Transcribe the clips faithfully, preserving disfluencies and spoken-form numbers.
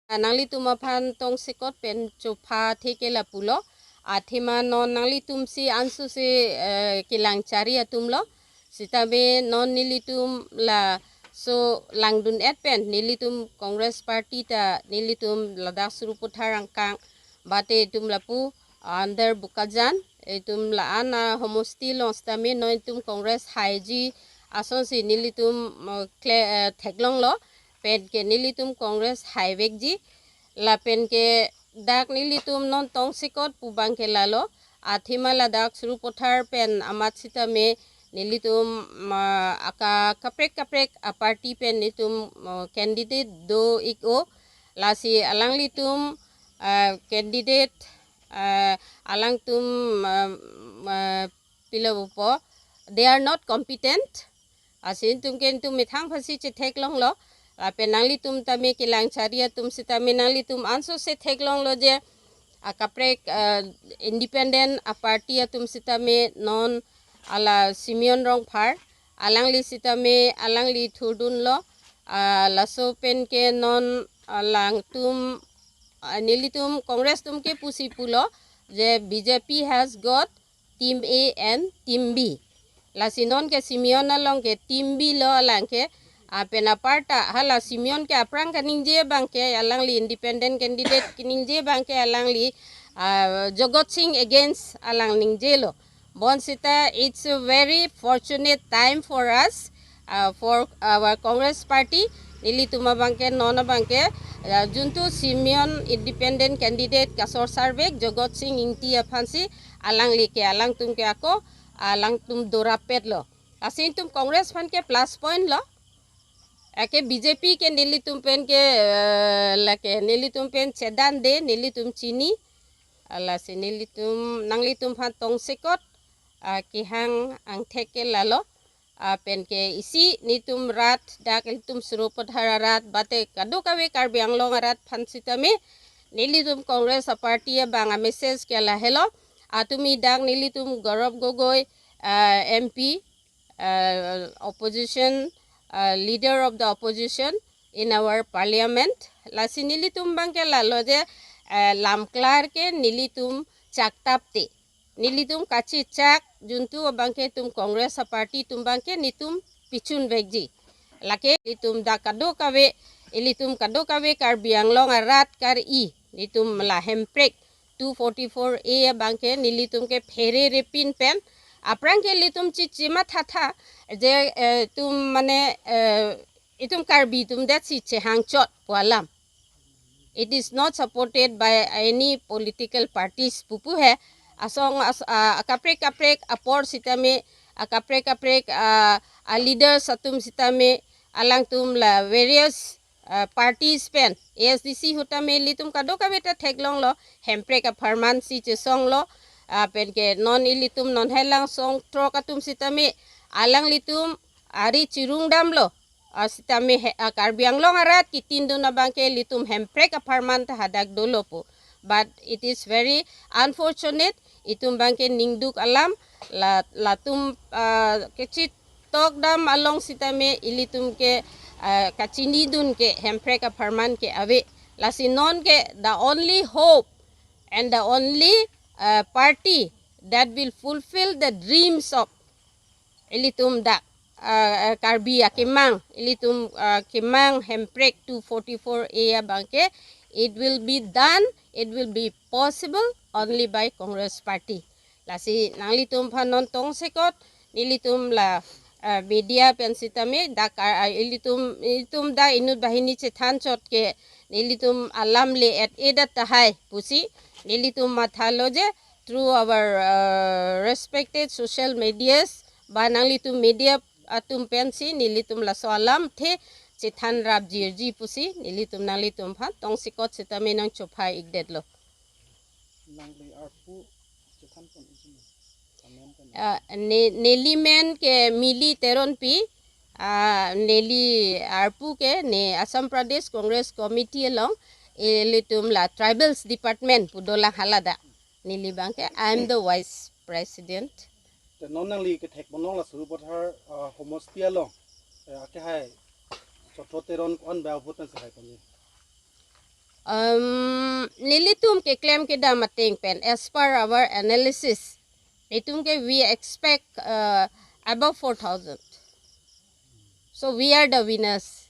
Nanglitum aphan tongsekot pen chopha theke lapulo. Athema non nanglitum si ansu si, eh, kelang chari atumlo. Sitame non nelitum laso langdun-et pen nelitum Congress Party ta nelitum ladak Sarupathar angkang bate itum lapu under Bokajan, itum la-an ahomosti along sitame non itum Congress haiji asonsi nelitum, eh, kle-, eh, theklonglo, penke nelitum Congress haivekji. Lapenke dak nelitum non tongsekot pu abangke lalo, athema ladak Sarupathar pen amat sitame nelitum, ma, aka kaprek kaprek a party pen nelitum, ma, candidate do-ik-o, lasi alanglitum, ah, candidate, ah, alangtum, ah, ah, pilo pupo, they are not competent. Lasi itum ke itum methang aphansi chetheklonglo. Lapen nanglitum tame kelang chari atum sitame nanglitum ansu si theklonglo je akaprek, ah, independent a party atum sitame non hala Simeon Rongphar, alangli sitame alangli thurdunlo, ah, laso penke non alangtum, ah, nelitum Congress atum ke pusi pulo je B J P has got team A and team B. Lasi nonke Simeon along ke team B lo alangke, ah, pen aparta hala Simeon ke aphrang kaningje abangke alangli independent candidate kaningje abangke alangli, ah, Jagat Singh against alang ningjelo. Bonsita, it's a very fortunate time for us, ah, for our Congress Party. Nelitum abangke non abangke, ah, juntu Simeon independent candidate kasorsarvek, Jagat Singh Ingti aphansi alangli ke alangtum ke ako alangtum dorapetlo. Lasi itum Congress aphan ke plus point lo. Ake B J P ke nelitum pen ke, eh, lake nelitum pen chedande, nelitum chini. Lasi nelitum nanglitum aphan tongsekot, ah, kehang angthek ke lalo. Ah, penke isi nelitum rat, dak ilitum Sarupathar arat bate kadokave Karbi Anglong arat aphan sitame nelitum Congress a party abang a message ke lahelo. Atumi dak nelitum Gaurav Gogoi, ah, M P, uh, opposition, uh, leader of the opposition in our parliament. Lasi nelitum abangke lalo je, uh, lamklar ke nelitum chaktapte. Nelitum kachechak juntu abangke itum Congress a party atum abangke nelitum pichunvekji. Lake ilitum dak kadokave, ilitum kadokave Karbi Anglong arat kar-i, nelitum la hemprek two forty-four A abangke nelitum ke phererepin pen aphrang ke ilitum chichi mathatha je, eh, itum mane, eh, itum Karbi atum det si chehangchot pu alam. It is not supported by any political parties pupu he. Asong as, ah, akaprek kaprek apor sitame, akaprek kaprek, ah, a leaders atum sitame alangtum la various, ah, parties pen A S D C ahut tame ilitum kadokave ta theklonglo, hemprek apharman si chesonglo, ah, penke non ilitum non helang song throk atum sitame alanglitum ari chirungdamlo, ah, sitame he, ah, Karbi Anglong arat kitindun abangke ilitum hemprek apharman ta hadak dolo pu. But it is very unfortunate, itum abangke ningduk alam, la, latum, ah, kechitokdam along sitame ilitum ke, ah, kachinidun ke hemprek apharman ke ave. Lasi nonke the only hope and the only, ah, party that will fulfill the dreams of ilitum dak, ah, ah, Karbi akemang, ilitum, ah, kemang hemprek two forty-four A abangke, it will be done, it will be possible only by Congress Party. Lasi nanglitum aphan non tongsekot, nelitum la, ah, media pen sitame dak, ah, ah, ilitum, ilitum dak inut banghini chethanchot ke nelitum alam le-et-edet tahai pusi nelitum mathalo je through our, uh, respected social medias, ba nanglitum media atum pensi nelitum laso alamthe chethanrap jirji pusi nelitum nanglitum aphan tongsekot sitame nangchopha-ikdetlo. Nangli arpu chethanpon isi. Amen kan? Ah, ne, neli men ke Mili Teronpi, ah, neli arpu ke ne Assam Pradesh Congress Committee along, ilitum la Tribals Department pu dolang haladak. Neli abangke, I am the vice president. Te non nangli kethekponlong la Sarupathar, ah, homosti along, eh, akehai Chotro Teron ko-an ba vote nangchehaiponji? Um, nelitum keklem kedam ateng pen, as per our analysis, netum ke we expect uh, above four thousand. So we are the winners.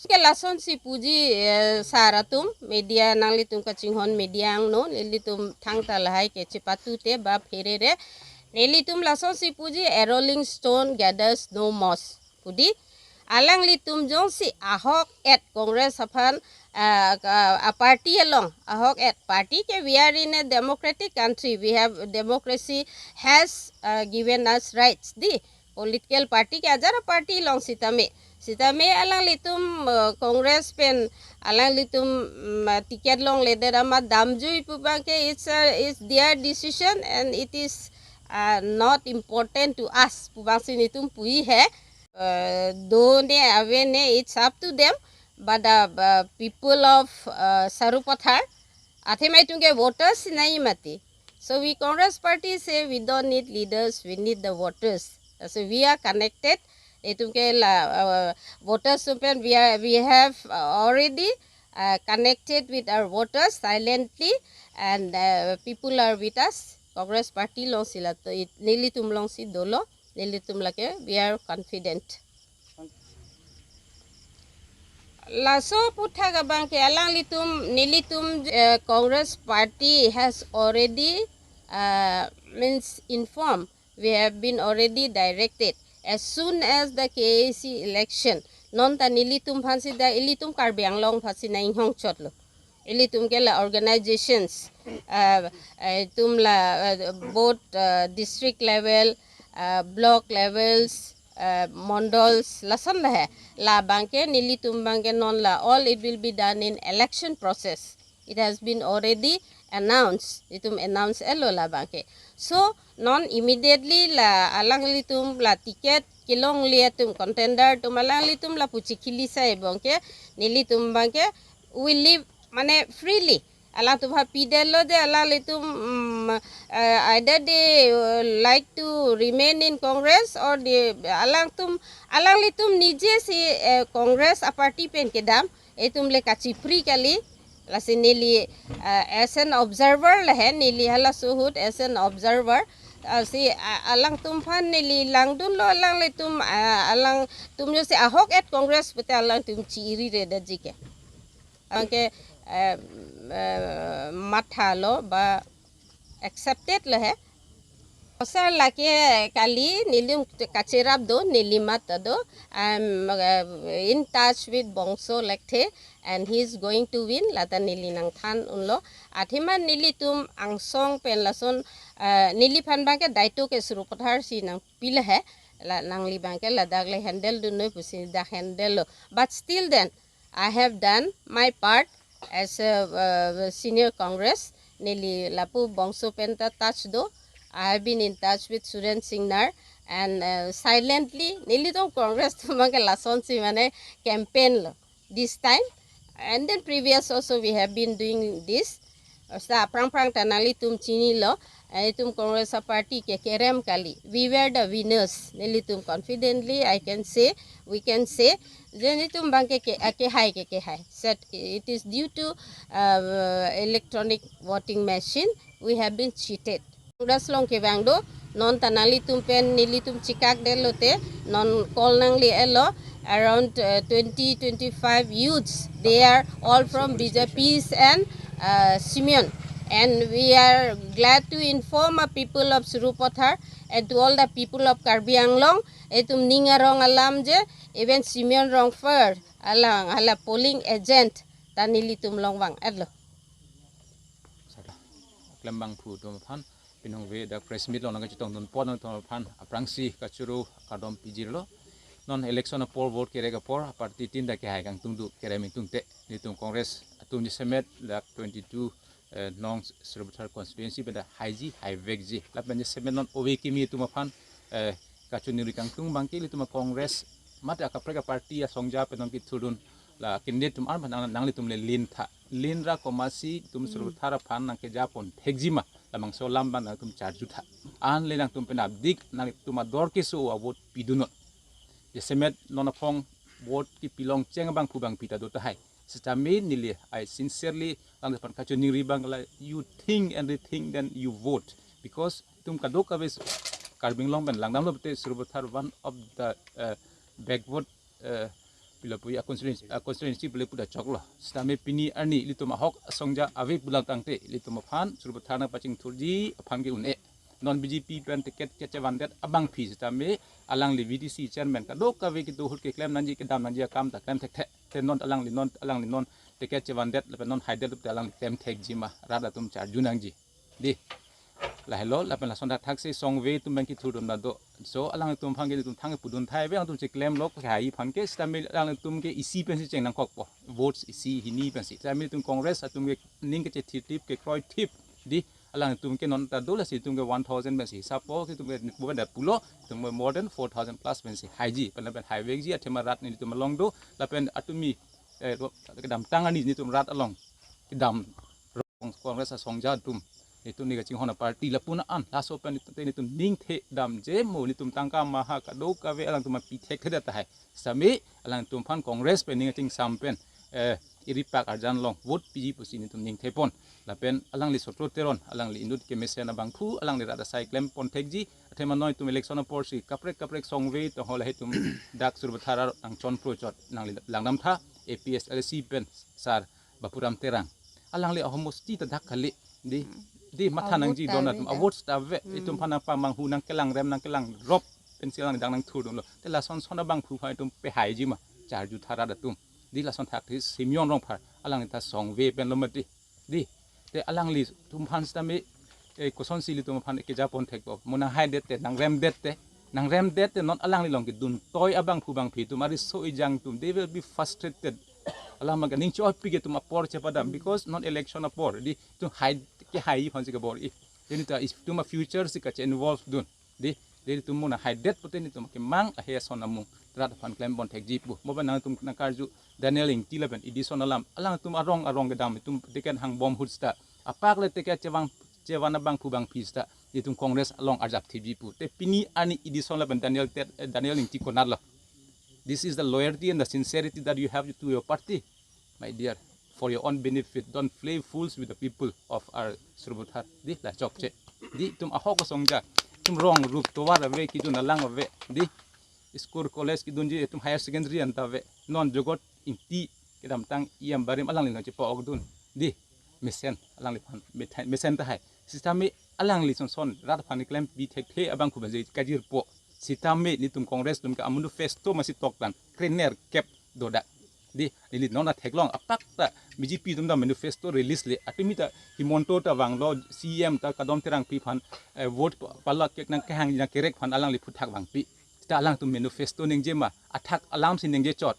Ke lasonsi puji, eh, sir atum, media, nanglitum kachinghon media angno, nelitum thangta lahai ke chepatute ba pherere. Nelitum lasonsi puji, a rolling stone gathers no moss. Pudi, alanglitum jongsi ahok et Congress aphan, ah, ka- a party along ahok et, party ke, we are in a democratic country, we have democracy has uh, given us rights, di political party ke ajat a party along sitame. Sitame alanglitum uh, Congress pen alanglitum um, uh, ticket longledet amat damjui pu abangke, it's a, it's their decision and it is uh, not important to us pu abangsi netum pu-i he. Uh, do ne ave ne, it's up to them. But the uh, people of uh, Sarupathar, athema itum ke voters nai mati. So we Congress party say we don't need leaders, we need the voters. So we are connected. Itum ke la uh, voters atum pen we are, we have uh, already uh, connected with our voters silently, and uh, people are with us. Congress party alongsi la to it- nelitum alongsi dolo, nelitum lake we are confident. Laso aputhak abangke alanglitum, nelitum uh, Congress party has already uh, means informed. We have been already directed as soon as the K A C election. Non ta nelitum aphansi da, ilitum Karbi Anglong aphansi na inghongchotlo. Ilitum ke la organizations, uh, uh, itum la uh, both uh, district level, uh, block levels, uh, mondals, lason la he. La abangke nelitum abangke non la, all it will be done in election process. It has been already announced. Itum announce elo la abangke. So non immediately la alanglitum la ticket kelongle atum, contender atum, alanglitum la puchikili sai abangke, nelitum abangke we live mane freely. Alangtum ha pidetlo de alanglitum, mm, uh, either they uh, like to remain in Congress or they, alangtum, alanglitum nije si uh, Congress a party pen kedam, itum le kachipri kali. Lasi neli uh, as an observer la he, neli halaso ahut as an observer. Uh, si uh, alangtum aphan neli langdunlo, alanglitum uh, alangtum jongsi ahok et Congress pute alangtum chi-iri re daji ke. Anke uh, uh, mathalo ba accepted lo he. Sir, lake kali nelitum kacherap do, neli mat ta do. I'm uh, in touch with Bongso Lekthe and he is going to win, lata neli nangthan unlo. Athema nelitum angsong pen lason uh, neliphan abangke daito ke Sarupathar si nangpi la he. La nangli abangke ladak le handle dunnoi pusi dak handle lo. But still then, I have done my part as a uh, senior Congress. Neli lapu Bongso pen ta touch do. I have been in touch with Surendra Singnar and uh, silently nelitum Congress atum ke lasonsi mane campaign lo this time. And then previous also we have been doing this. Sa aphrang aphrang ta nanglitum chinilo, eh, itum Congress a party ke kerem kali. We were the winners. Nelitum confidently I can say, we can say, je nelitum abangke ke, eh, kehai ke kehai. Said it is due to uh, electronic voting machine. We have been cheated. Congress along kevang do, non ta nanglitum pen nelitum chikak detlo te, non call nangle elo, around uh, twenty, twenty-five youths. They are all from B J P's and uh, Simeon. And we are glad to inform a people of Sarupathar and to all the people of Karbi Anglong, itum ning arong alam je, even Simeon Rongphar alang hala polling agent ta nelitum along vang-etlo. Sada. Klembang phu atum aphan, pinhong ve dak press meet along nangkachetongdun pon atum aphan, aphrangsi kachoro kardom pijirlo. Non election apor vote kerek apor, party tin dak kehai kangtung do, kerem ingtung te. Nelitum Congress atum jasemet dak twenty-two eh, nong Sarupathar constituency pen ta haiji, haivekji. Lapen jasemet non ove kimi atum aphan eh, kachoningri kangtung abangke ilitum a Congress mate akaprek a party asongja pen nong kithurdun la candidate atum arma nang nanglitum le lin tha. Lin ra komatsi itum Sarupathar aphan nangkeja pon thekji ma, labangso alam abang nangtum charju tha. An le nangtum pen apdik nangtum ador keso a vote pidunnon. Jasemet non aphong vote kepilong cheng abangphu bangphi ta do tahai. Sitame neli, I sincerely alangphan kachiningri abang la, you think and rethink, then you vote. Because itum kadokave Karbi Anglong pen langdamlo pute Sarupathar one of the uh, backward uh, pilo pu a constituency, a constituency pilo pu ta choklo. Sitame pini arni ilitum ahok asongja ave pulang tangte ilitum aphan Sarupathar nangpachingthurji aphan ke un-e. Non B J P pen ticket kechevandet abangphi sitame alangli V D C chairman kadokave kedo ahut keklem nangji, kedam nangji akam ta klem thekthe. Te non alangli non, alangli non ticket chevandet lapen non haidet te alangli klem thekji ma, rat atum charju nangji. Di, lahelo lapen lason thakthak si songve atum abang kethurdun ta do. So alangtum aphan ke itum thang pudun thai ave, atum cheklemlo kehai aphan ke, sitame alangtum ke isi pensi cheng nangkokpo. Votes isi hini pensi. Sitame itum Congress atum ke ning kechethip thip, kekroi thip. Di, alangtum ke non ta do, lasi itum ke one thousand pensi hisappo, ke itum ke bukan dak pulo, itum ke more than four thousand plus pensi haiji, pen lapen haivekji, athema rat nelitum along do, lapen atumi eh, kedamtang arni nelitum rat along kedam rong Congress asongja atum, itum neli kachinghon aparty lapu-an, laso pen nelitum, nelitum ningthe damji mo, nelitum tangka maha kadokave alangtum aphan pi thekthedet tahai. Sitame alangtum aphan Congress pen ning kachingsam pen eh, iri pak arjan along vote piji pusi nelitum ningthepon. Lapen alangli Sotro Teron, alangli inut kemesen abangphu, alangli rat asai klempon thekji, athema non itum election apor si kaprek kaprek songve, tohol itum dak Sarupathar nangchonpro chot, nangli langdam tha, A P H L C pen sar Bapuram Terang. Alangli ahomosti ta dak kali, di, di matha nangji don atum, a votes ta ave, itum aphan nangpamanghu, nangkelangrem, nangkelangrop pensi alang dak nangthurdunlo. Te lason son abangphu aphan itum pehaiji ma, charju tha rat atum. Di lason thakthak Simeon Rongphar, alangli ta songve penlo mati. Di, te alanglitum aphan sitame eh, kosonsi ilitum aphan kejapon thekpo. Mo nanghaidet te, nangremdet te, nangremdet te non alangli along kedun toi abangphu bangphi atum, ariso ejang atum, they will be frustrated. Alam aga ning cho-oi pik atum apor chepadam, because non election apor, di itum hai, kehai aphansi kebor-i. Then ita itum a future si kache-involve dun. Di, di itum mo nanghaidet pute nelitum kemang ahe ason amung rat aphan klempon thekji pu. Mo ba nangtum nangkarju Daniel Ingti lapen Edison alam, alangtum arong arong kedam, itum ticket hangbom ahut seta, apak le ticket chevang, chevan abangphu bangphi seta itum Congress along arjap thipji pu. Te pini arni Edison lapen Daniel Tet, eh, Daniel Ingti konatlo? This is the loyalty and the sincerity that you have to your party, my dear. For your own benefit, don't play fools with the people of our Sarupathar. Di, la chokche. Di, itum ahok asongja, itum rong rup tovar ave, kidun alang ave. Di, school college kidunji, itum higher secondary anta ave. Non Jogot Ingti kedamtang E M barim alangli nangchepa-okdun. Di, mesen alangliphan, metha-, mesen tahai. Sitame alangli son son rat aphan klempi thekthe abangphu bangji kajirpo. Sitame nelitum Congress atum ke amanifesto masi toktan krenerkep dodak. Di, neli non ta theklong, apak ta B J P atum ta manifesto release le, atumi ta Himanta ta vanglo, C M ta Kadom Terangpi aphan eh, vote pa-, palak kek nangkehang nangkerek aphan alangli aphuthak vangpi. Seta alangtum manifesto ningje ma, athak alam si ningje chot.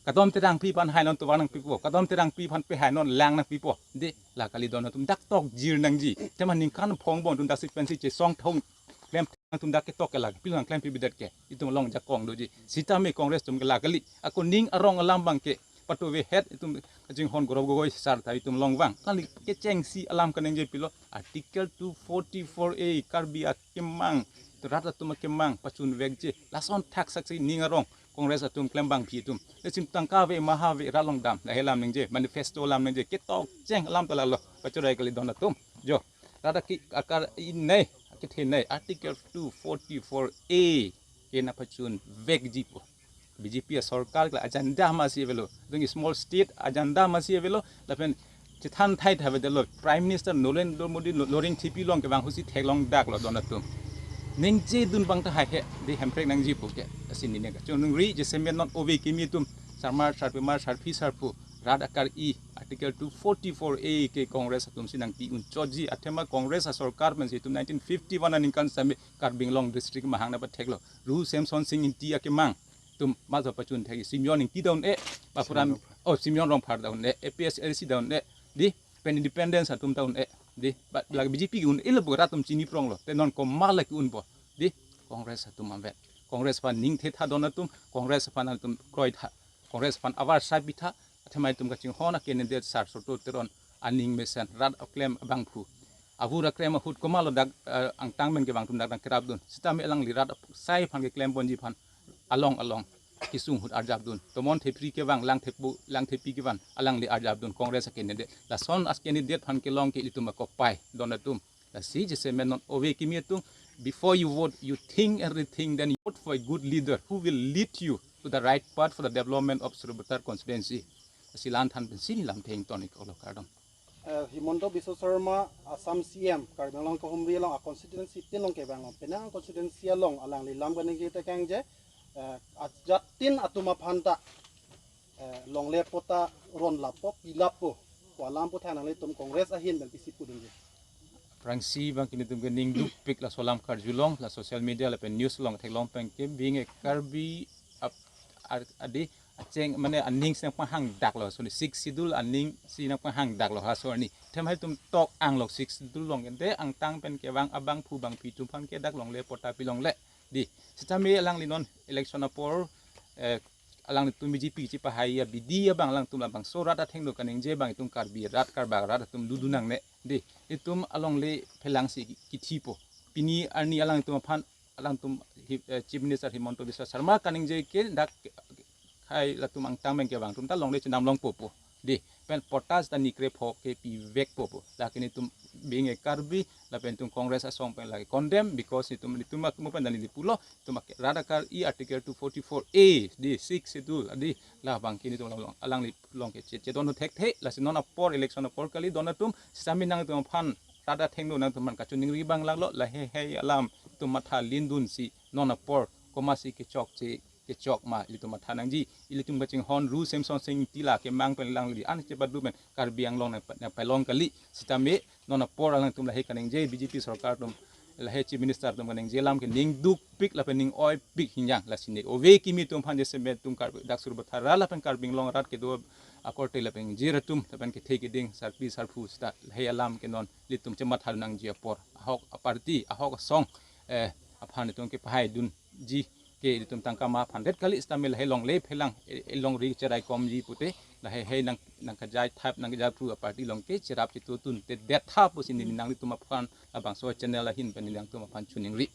Kadom Terangpi aphan hai non tovar nangpipo, Kadom Terangpi aphan pehai non lang nangpipo. Di, la kali don atum dak tokjir nangji. Tema ningkan phong bon atum daksi pensi chesong thong klem atum dak ketok ke lagi, pilo nangklempi bidet ke, itum along jakong doji. Sitame Congress atum ke la kali, ako ning arong alam abang ke patuve het, itum kachinghon Gaurav Gogoi sar ta itum along vang. Kali kechengsi alam kaningje pilo, Article two forty-four A, Karbi akemang, rat atum akemang pachunvekji. Lason thakthak si ning arong Congress atum klembangpi atum. Lesim tangka ave, maha ave, rat along dam, lahei alam ningje, manifesto alam ningje, ketok cheng alam ta lalo, pachorai kali don atum. Jo, rat aki akar inei, akethenei, Article two forty-four A ke nangpachunvekji pu. B J P asorkar ke la agenda masi avelo. Itum small state agenda masi avelo. Lapen chethan thai tha avedetlo. Prime Minister Narendra Modi lo-, loring thipi along kevang ahut si theklong daklo don atum. Ningje dun abang tahai he, di Hemprek nangji pu ke. Asin neli kachiningri, jasemet non ove kimi atum, sarmar, sarpimar, sarpi, sarpo, rat akar-i, Article two forty-four A ke Congress atum si nangpi unchotji, athema Congress asorkar pensi itum nineteen fifty-one aningkan sitame Karbi Anglong district mahang nangpatheklo. Ru Semson Sing Ingti akemang atum majo pachunthek, Simeon Ingti ta un-e, Bapuram, Simeon Rongphar. Oh, Simeon Rongphar ta un-e, A P H L C ta un-e, di, pen independence atum ta un-e, di, ba, la B J P ke un-e lo pu rat atum chini pronglo, te non komat lake unpo, di, Congress atum anvet. Congress aphan ningthe tha don atum, Congress aphan atum kroitha, Congress aphan avarsai pitha, athema itum kachinghon a-candidate sar Sotro Teron aning mesen rat aklem abangphu. Avur aklem ahut komatlo dak, eh, angtang pen kevang atum dak nangkerapdun. Sitame alangli rat ap-, sai aphan keklemponji aphan along along kesung ahut arjapdun. Tomon Thepri kevang, Lang Thepo, Lang Thepi kevang, alangli arjapdun Congress a candidate. Lason a candidate aphan kelong ke ilitum akopai don atum. Lasi jasemet non ove kimi atum, before you vote, you think everything, then you vote for a good leader who will lead you to the right path for the development of Sarupathar constituency. Lasi la-an than pensi neli lam theng ton ik olo, kardom. Eh, Himanta Biswa Sarma, Assam C M, Karbi Anglong kehumri along a constituency tin along kevang along, penang constituency along alangli lam kaningje tekang je, eh, ajat tin atum aphan ta, eh, longle patta ron lapo, pi lapo, ko alam aphuthak nanglitum Congress ahin pen pisi pudunji. Aphrangsi bang ke nelitum ke ning dukpik laso alam karjulong, la social media lapen news along theklong pen ke, being a Karbi ap-, ar-, adi, acheng mane aning si nangpanghangdaklo, so ni Sixth Schedule aning si nangpanghangdaklo ha so arni. Them hai tum tok anglok Sixth Schedule along ente angtang pen kevang abangphu bangphi atum aphan ke dak longle patta pilongle. Di, sitame alangli non election apor, eh, alanglitum B J P chepahai abidi abang alangtum labangso rat athengno kaningje abang itum Karbi rat Karbak rat atum dodun nangne. Di, itum alongle phelang si kithi po. Pini arni alangtum aphan, alangtum hi-, eh, Chief Minister Himanta Biswa Sarma kaningje ke dak hai latum angtang pen kevang atum ta longle chenam longpo po. Di, pen patta ta ni krepho ke pivekpo po. Lake nelitum being a Karbi, lapen itum Congress asong pen lake condemn, because itum, itum ak-, mo pen dan neli pulo, itum ak-, rat akar-i Article two forty-four A, di, Sixth Schedule, di, labang ke nelitum along, alangli along ke che-, chedon thekthe, lasi non apor election apor kali don atum, sitame nangtum aphan rat athengno nangtum aphan kachiningri abang lalo, lahei hei alam itum matha lindun si non apor komatsi kechokche kechok ma ilitum matha nangji. Ilitum kachinghon Ru Semson Sing Ingti lake mang pen alangli an chepadu pen Karbi Anglong nang, nangpalong kali. Sitame non apor alangtum lahei kaningje, B J P sorkar atum, lahei Chief Minister atum kaningje alam ke ning dukpik lapen ning oipik hinjang. Lasi ne ove kimi atum aphan jasemet itum Karbi dak Sarupathar rat lapen Karbi Anglong rat kedo akorte lapen jir atum lapen kethe keding sarpi sarpo seta lahei alam ke non ilitum chematha nangji apor. Ahok a party, ahok asong, eh, aphan itum kepahaidunji ke itum tangka ma aphan det kali, sitame lahei longle phelang, eh, eh, longri cheraikomji pute, lahei hei nang, nangkejai thap nangkejai phru a party along ke cherap chetu tunte det tha pusi neli nanglitum aphan labangso channel ahin pen neli nangtum aphan choningri.